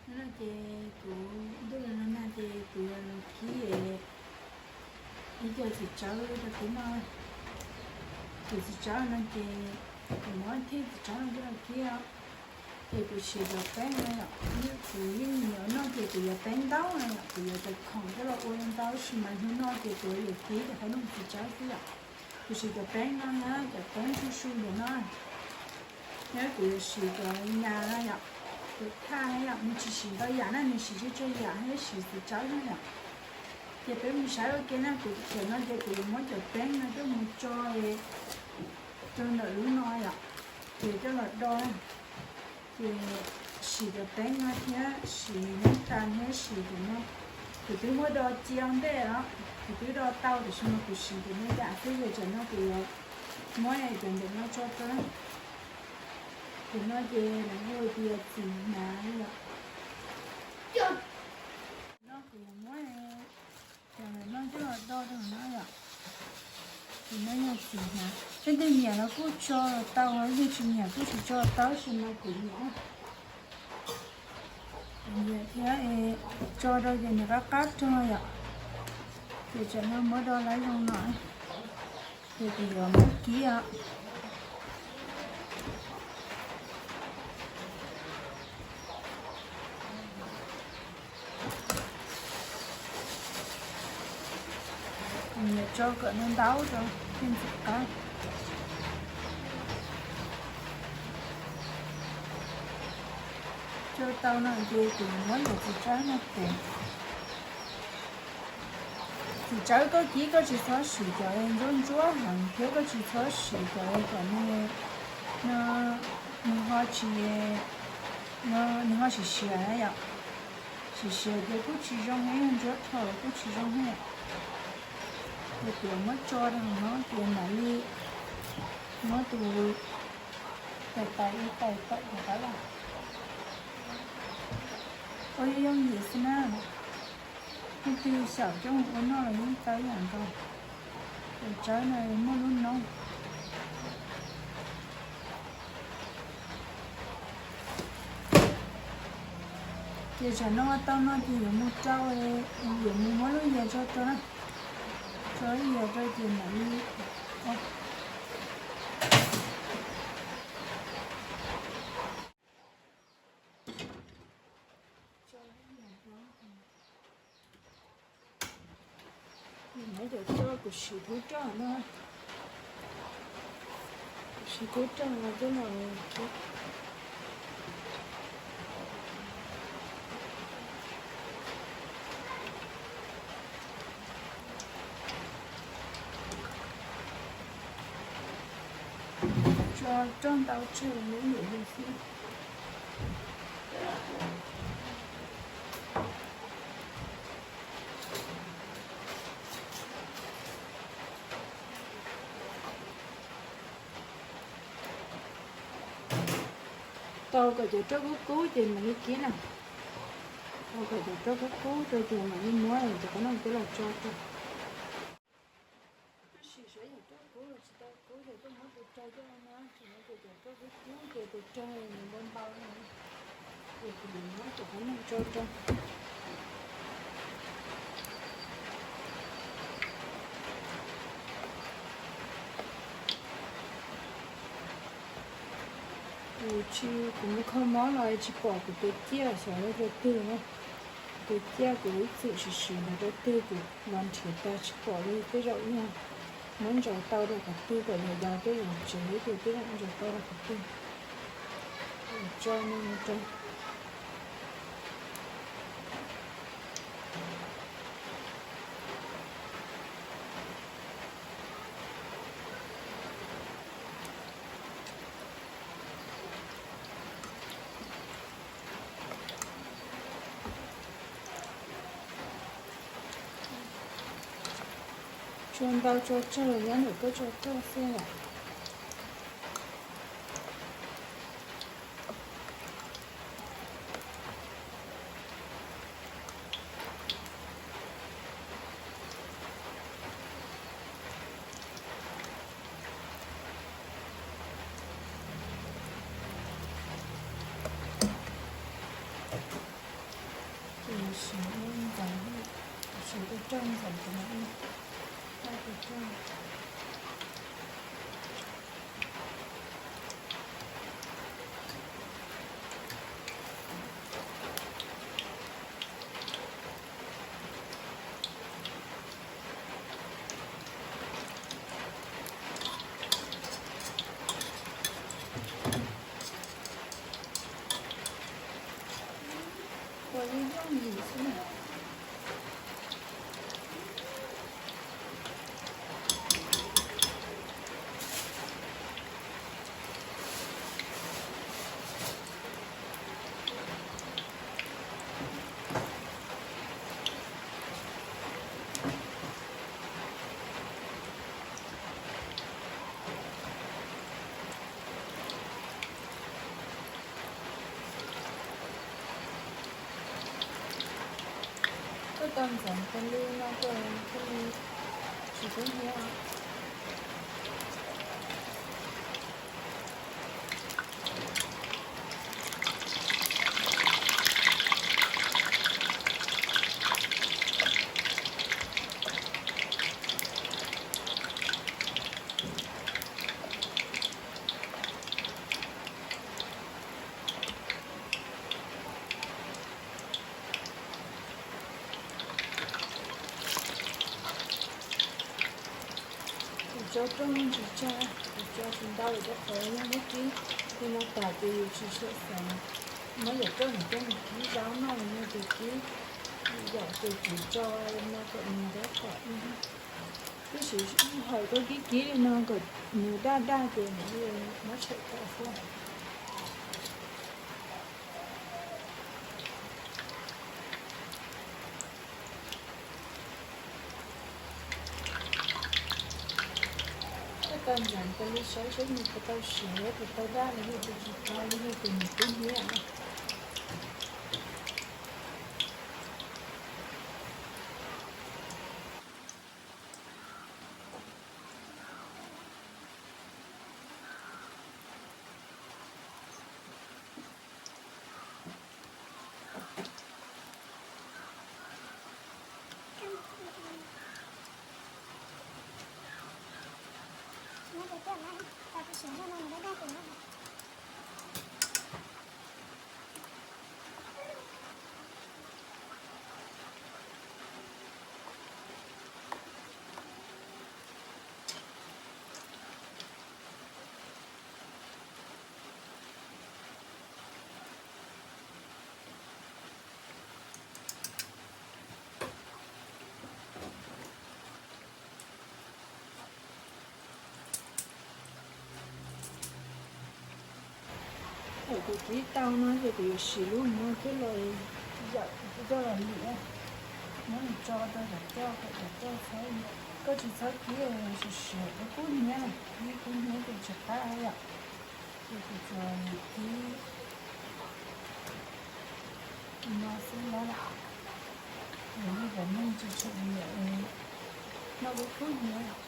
No ces kuv ntuj los no ces kuv yuav los kib ib co txiv tsawb rau kuv noj. Tus txiv tsawb no ces kuv muab thij txiv tsawb no coj los kib os. Ces kuv siv cov peeb no yom, kuv yeej yuav noj ces kuv yuav peeb ntaub no yom, kuv yuav cov khoom coj los ua ntau tab sis mas hnub no ces kuv yuav kib cov qhob noom txiv tsawb xwb yom. Kuv siv cov peeb no na, cov peeb su su ntawm no. Nyob kuv yuav siv cov nyas na yom, cov thaj na yom, nws tsis siv ntau yam na, nws siv tsawg tsawg yam thiab siv txiv tsawb na yom. Ces peb mus saib ua ke na, kuv cov no ces kuv yuav muab cov peeb no coj mus tso rau ntawm lub no yom, ces coj los do na. Ces siv cov peeb no thiab siv nab tas thiab siv cov no. Kuv twb muab do cia ua ntej os, kuv twb do tau tiam sis mas kuv siv cov me yam xwb ces tsam no kuv yuav muab cov ntawm no tso rau na. Cov no ces lawv hu tias txiv hnav yom. No kuv yuav muab cov no coj los do rau no yom. Cov no yog txiv hnav, leej twg nyiam los kuj tso los tau, leej twg tsis nyiam kuj tsis tso tau, tab sis mas kuv nyiam. Kuv nyiam thiab, tso rau ces nws qab qab rau yom. Ces tsam no muab do lawv zoo no, ces kuv yuav muab kib os. Nyiam tso kom ntau ntau rau thiaj ntxim qab. Tso tau no ces kuv muab cov txiv tsawb no tev. Txiv tsawb koj kib koj tsis txhob siv cov ntsuab ntsuab heev thiab koj tsis txhob siv cov kom nws, nws ho tsis, nws ho siav siav na yom. Siav siav ces kuj tsis zoo, yog ntsuab dhau kuj tsis zoo na. Ces kuv muab tso rau hauv no ces mam li muab tus tais tais ib tais tawm rov qab los. Ua yooj yim xwb na. Leej twg xyaum coj mus ua noj los yeej tau ib yam nkaus. Cov tsawb no muaj lub noob. Ces tsam no ua tau no ces yuav mus rau, yuav mus muab lub yias tso rau na. Tso lub yias rau ces mam li Nyob cov tso kuv siv kub roj no, kuv siv kub roj no coj los kib. Tso roj ntau tsawg li ntawd xwb. Tau kom cov roj kub kub ces mam li kib na. Tau kom cov roj kub kub rau ces mam li muab cov qhob noom coj los tso rau. Tab sis saib yog roj kub los tsis tau kub ces koj muab tus rau coj no, tsis no ces cov roj kub kub ces tus rau nws npau npau no. Ces kuv yuav muab cov qhob noom tso rau. Kuv tsis, kuv mus kho mob los tsis pom kuv tus ciaj, xyov yog rau twg na. Kuv tus ciaj kuv ib txwm siv siv ntawd rau twg kuv los nrhiav tag tsis pom li, tej zaum yog muab ntsaws tau rau qhov twg kom yog yog tej zaum tsev ces tej zaum ntsaws tau rau qhov twg. Tso no mus rau. Tso ntau tso tsawg nyob ntawm koj tso roj xwb yom. Roj ntxoov tus no, roj tus roj. Ua li yooj yim xwb na. Koj tau ntxoov tas li no ces thiaj li tsis kub hnyiab. Kuv tso rooj ntsis tsag, kuv tso tsis ntau, rau qhov yog muab kib li no tas ces yus tsis tshua xav muab yam roj ntawm coj mus kib zaub noj no ces kib yam ces kuv tso no kom nws dawb kom. Tab sis hais koj kib kib li no kom nws daj daj ces nws muab tshem tau xwb. Koj tau ntxoov tas li saib saib nws puas tau siav, puas tau daj los yog tias tsis tau, los yog tias nws kub hnyiab. Thaum kuv kib tau no ces kuv yuav siv lub no coj los yawm, coj los lim, muab nws tso rau cov coj kom cov coj txhob, koj tsis txhob kib siav siav kub hnyiab na, kib kub hnyiab ces tsis qab yom. Ces kuv tsuas kib no xwb na, yog li cov neeg tsis tshua nyiam noj kub kub hnyiab.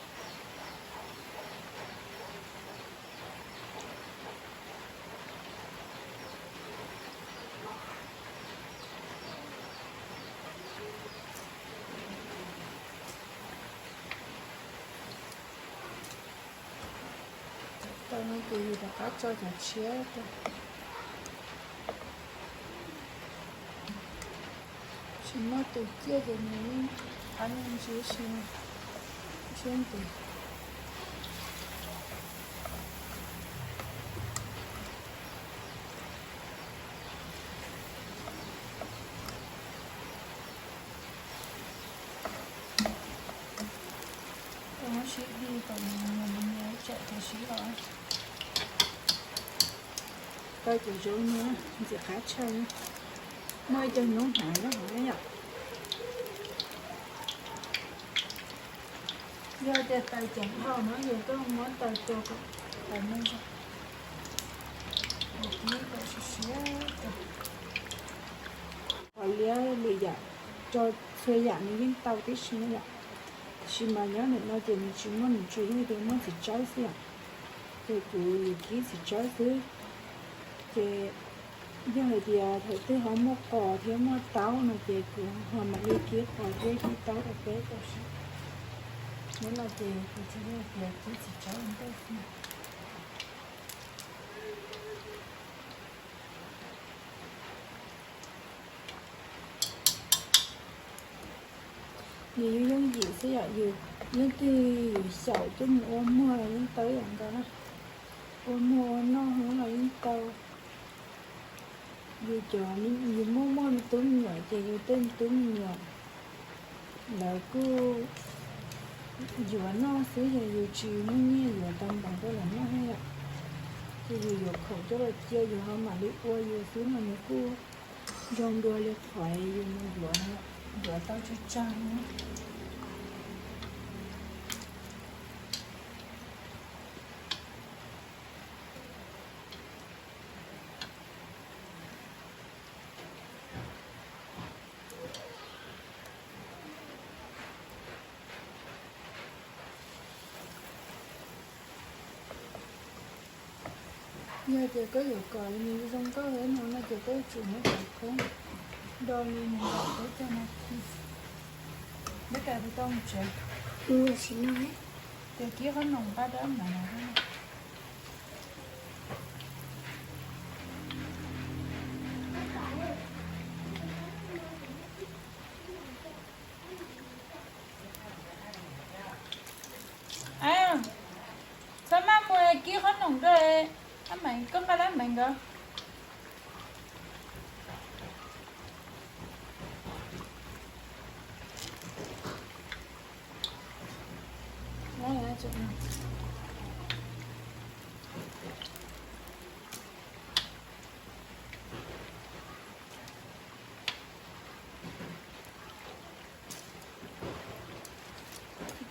Tau no ces yus rov qab tso cov tshiab rau. Tsis muaj tus ciaj ces nws yeej qab me ntsis, tshiab ntws. Muab sib dig kom nws nyias nyias tsam ces sib los. Tau cov zaub no ntxim qab tshaj, muaj ib co hnub hnav nyob hauv ne yom. Yog tias taws ceev dhau no ces koj muab taws tua kom taws me zog, kib kom siav siav rau. Qhov liab lwm yam, tso txhua yam nws yeej tau tib si no yom. Tiam sis mas nyob ntawm no ces nws tsis muaj nws tsuas yog tias muaj txiv tsawb xwb yom. Ces kuv yuav kib txiv tsawb xwb. Ces Yog hais tias thaum twg ho muaj qos thiab muaj taub no ces kuv ho mam li kib qos thiab kib taub rau peb tau siv. Hnub no ces kuv tsis muaj tias kib txiv tsawb ua ntej xwb. Nws yus yooj yim xwb yom, yus leej twg yus xyaum coj mus ua muag los yeej tau ib yam nkaus na. Ua muag ua noj los yeej tau. Yus cov, yus muaj muaj me tub me nyuam ces yus tej me tub me nyuam lawv kuj yuav noj xwb, yog yus tsis muaj nyiaj yuav tau npaum rau lawv noj thiab yom. Ces yus yuav khoom coj los cia yus ho mam li ua yus xwb no nws kuj zoo dua li qhov yus mus yuav, yuav tau tsawg tsawg. Yog tias koj yuav kom nws zoo nkauj li no no ces koj yuav tsum muab cov koob do li nws nram teb chaws no. Neb cov tus tau mus tsev. Ces kib qhob noom nqa rau Maiv no. Txhob maj mus, kib qhob noom rau Maiv, koj nqa rau Maiv nkawd.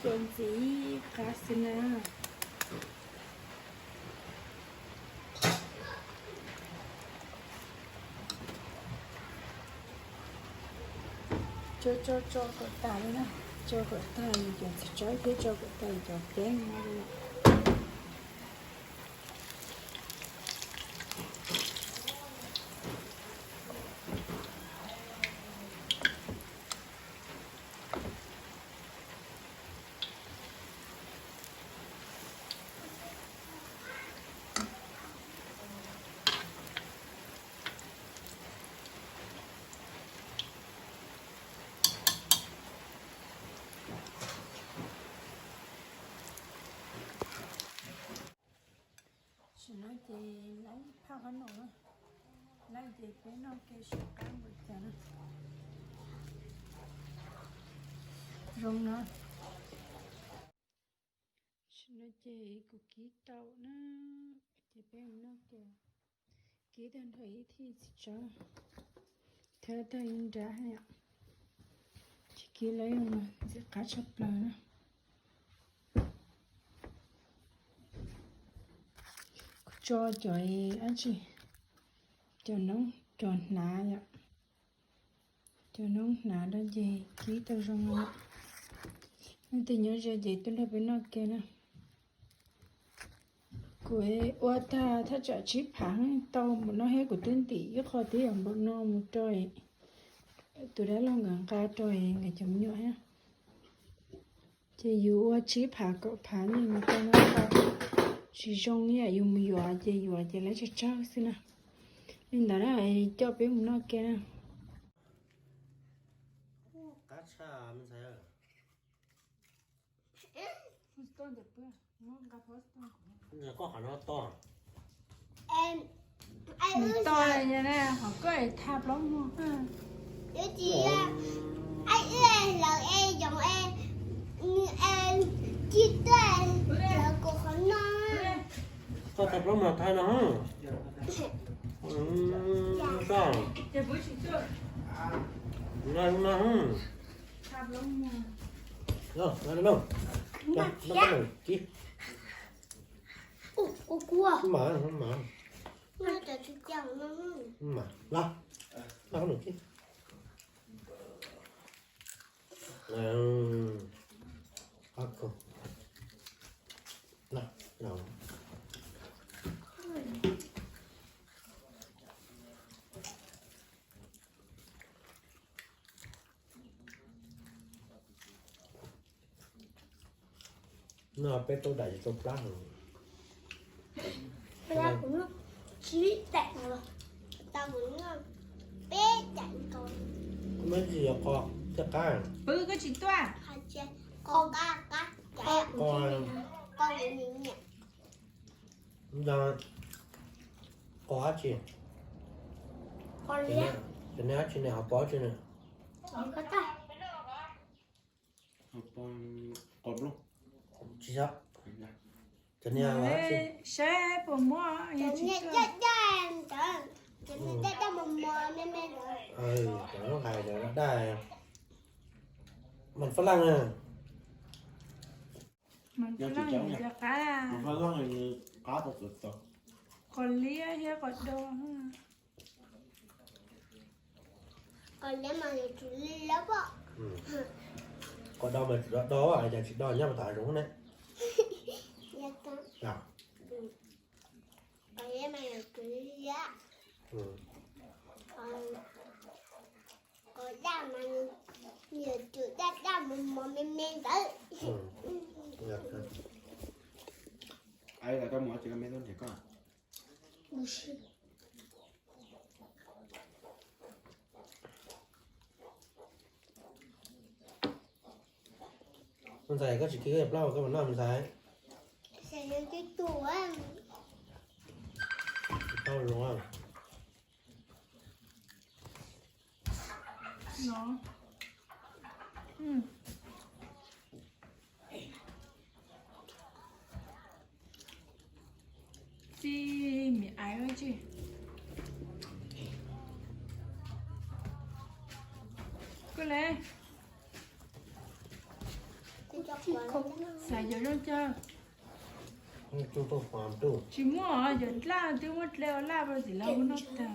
Cov ntxiv qab xwb na. Tso, tso, tso kom tas li na. Tso kom tas yus cov txiv tsawb thiab tso kom tas yus cov peeb no li. Tam sim no ces laib phaj qhob noom na, laib ces peb noj ke seb qab npaum cas na. Zoo na. Tam sim no ces kuv kib tau na, ces peb mus noj ke. Kib tag nrho ib thij txiv tsawb thiab tag ib nrab yom. Ces kib lawv ntxim qab tshaj plaws na. Kuv tso cov dab tsi, cov noob cov hnav yom. Cov noob hnav rau ces kib tau zoo no. Leej twg nyob ze ces tuaj nrog peb noj ke na. Kuv ua tag thaj tsam tsib phav tau npaum no thiab kuv twb ntim ib qho twb yog npaum no mus rau tus dab laug nkawd nqa rau nkawd cov me nyuam thiab. Ces yus ua tsib phav kaum phav ne mus rau no tsis zoo ib yam yus mus yuav ces yuav ces lawv tsawg tsawg xwb na. Li ntawd na, coj peb mus noj ke na. Nws to, hov koj tha plaub muag. Koj tha plaub muag thaij no. Koj no, no, no. Mas, mas. Mas, los, los, los. Qab kawg. Los, los. No peb tau daim tsis tau plab heev. Tau kuv noj tsib daim no, tau kuv noj peb daim nkaus. Muaj ib txhia yuav qos thiaj qab. Pw koj tsis tuaj. Qos qab qab, qos qos nyiam. Qos dab tsi? Cov niag dab tsi ne, ho pov dab tsi ne? Tsis yog. Cov niag dab tsi? Saib puas muaj. Cov niag daj daj, cov niag daj daj mos mos me me ntawd. Cov lub hais cov daj daj. Mas fab laj na. Mas fab laj nws cov qab. Mas fab laj nws qab tau txawv txawv. Qos liab thiab qos do. Qos liab mas yuav tsum liab liab. Qos do mas tsum do do, cas tsis do nyob mas tas zoov ne. Qos liab mas yuav tsum liab liab. Qos daj mas yuav tsum daj daj mos mos me me ntawd. Koj mus tsis koj me tub nrhiav koj. Ntxhais, koj tsis kib koj cov plaub koj mam noj ntxhais. Tsis tau zoo. Txij mi aiv tsi. Koj le. Xav cov zoo cawg. Tsis muaj, cov dlaj twb muab dlej ua laj rau txiv laus noj tag.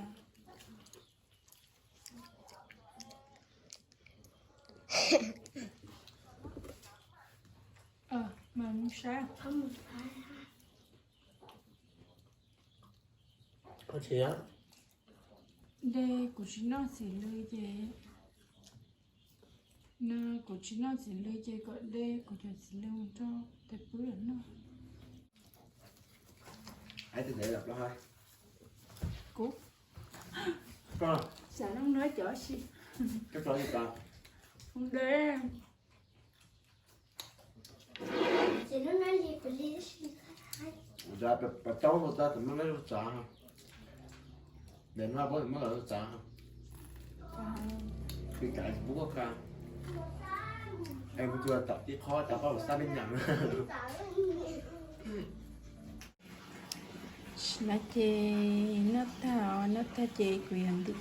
Mas mus saib. Dej kuv tsis noj txiv lws ces, no kuv tsis noj txiv lws ces kom dej kuv cov txiv lws mus rau tes pub noj. Kuv xav noj no cov si. Ua dej. Ua dej, pas taub rau tas tus muab lawv lub txav. Ntawm no puab muab lawv lub txav. Pis kav tsis pub koj kha. Es kuv tsuas tom tib qho tas pab mus xab peb nyam. Tam sim no ces noj tag, noj tag ces kuv yuav ntim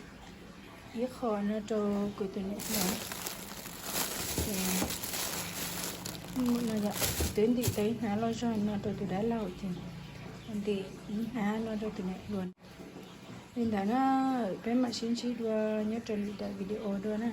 ib qho no rau kuv tus niam hluas. Ces no yom, twb ntim tau ib hnab loj zog no rau tus dab laug ces ntim ib hnab no rau tus niam hluas. Li ntawd na, peb mam sib ntsib dua nyob rau lwm daim video dua na.